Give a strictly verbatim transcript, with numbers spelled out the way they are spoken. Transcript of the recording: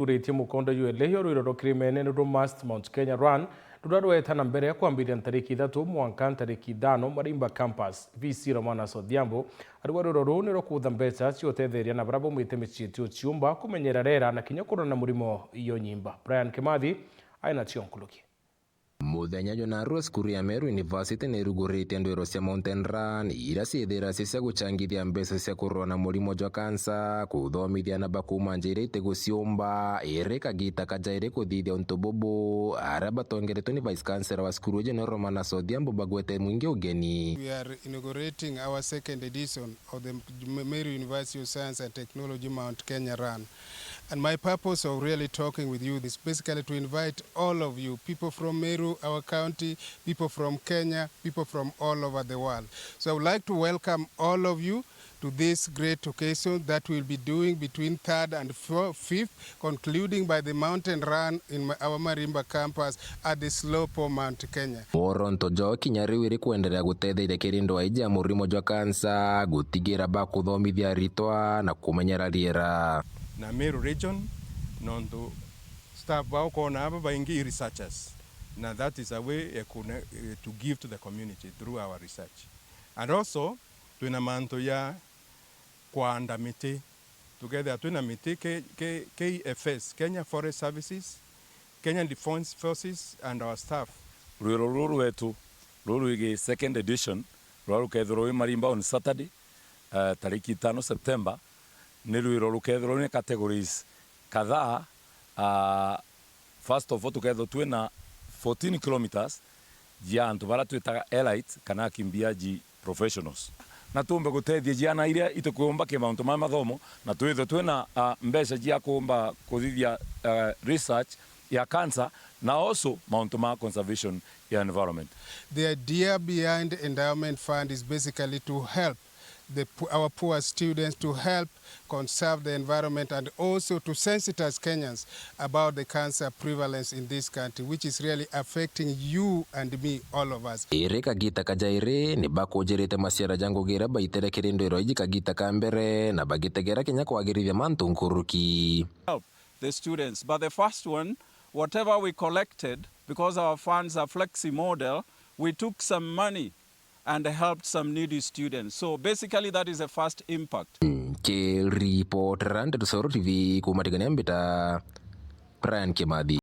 Ruritie mukondo jwa eleyo rwiro rwa Kirimene nirwo Must Mount Kenya Run ruria rweta na mbere kwambiriria ntariki ithatu mwanka ntariki ithano Marimba Campus. V C Romanus Odhiambo arauga rwiro ruu nirwo kutha mbeca cia utetheria na baria baumite micii iti uciumba, kumenyera rera na kinya kurwana na murimo iyo nyimba. Brian Kimathi aina cio nkuruki. Muthenya jwa narua, cukuru ya Meru University ni irugurite ndwiro cia Mountain Run, iria ciithira ci cia gucangithia mbeca cia kurua na murimo jwa kansa, kuthomithia na bakuma njira itiguciumba, iri kagita kajairi kuthithia untu bubu. Aria batongeretwe ni Vice Chancellor wa cukuru iji ni Romanus Odhiambo bagwete mwingi ugeni. We are inaugurating our second edition of the Meru University of Science and Technology Mount Kenya Run. And my purpose of really talking with you is basically to invite all of you, people from Meru, our county, people from Kenya, people from all over the world. So I would like to welcome all of you to this great occasion that we'll be doing between third and fo-, fifth, concluding by the mountain run in ma-, our Marimba campus at the slope of Mount Kenya. Mworonto jo kinya riu iri kwenderea gutetheria kiri ndwaa iji ya murimo jwa kansa, gutigira bakuthomithia aritwa na kumenyera riera. Na Meru region, nontu staff bao kona aba baingi i researchers, na that is a way ya kune-, eh, to give to the community through our research. And also, twina mantu ya kwanda miti. Tukethira twina miti, K-, K-, K F S, Kenya Forest Services, Kenya Defence Forces and our staff. Rwiro ruru rwetu ruru rwigi second edition, ruria rukethirwa rwi Marimba on Saturday, eh, tariki itano September, ni rwiro rukethirwa rwina categories kadhaa, ah, First of all, tukethirwa twina fourteen kilometres cia antu baria twitaga elites kana akimbiaji professionals, na tuumbe gutethia ciana iria itukiumba ki mauntu ma mathomo, na twithwe twina, ah, mbeca cia kuumba kuthithia, ah, research ya cancer, na also mauntu ma conservation ya environment. The idea behind Endowment Fund is basically to help the po-, our poor students, to help conserve the environment and also to sensitize Kenyans about the cancer prevalence in this country, which is really affecting you and me, all of us. Iri kagita kajairi ni bakujirite maciara ja ngugi iria baitere kiri ndwiro iji kagita ka mbere, na bagitegera kinya kwagirithia mantu nkuruki. The students. But the first one, whatever we collected, because our funds are flexi model, we took some money and helped some needy students. So basically, that is the first impact. Nkiripotera Ndeto Sauro T V kuuma Tigania, mbita Brian Kimathi.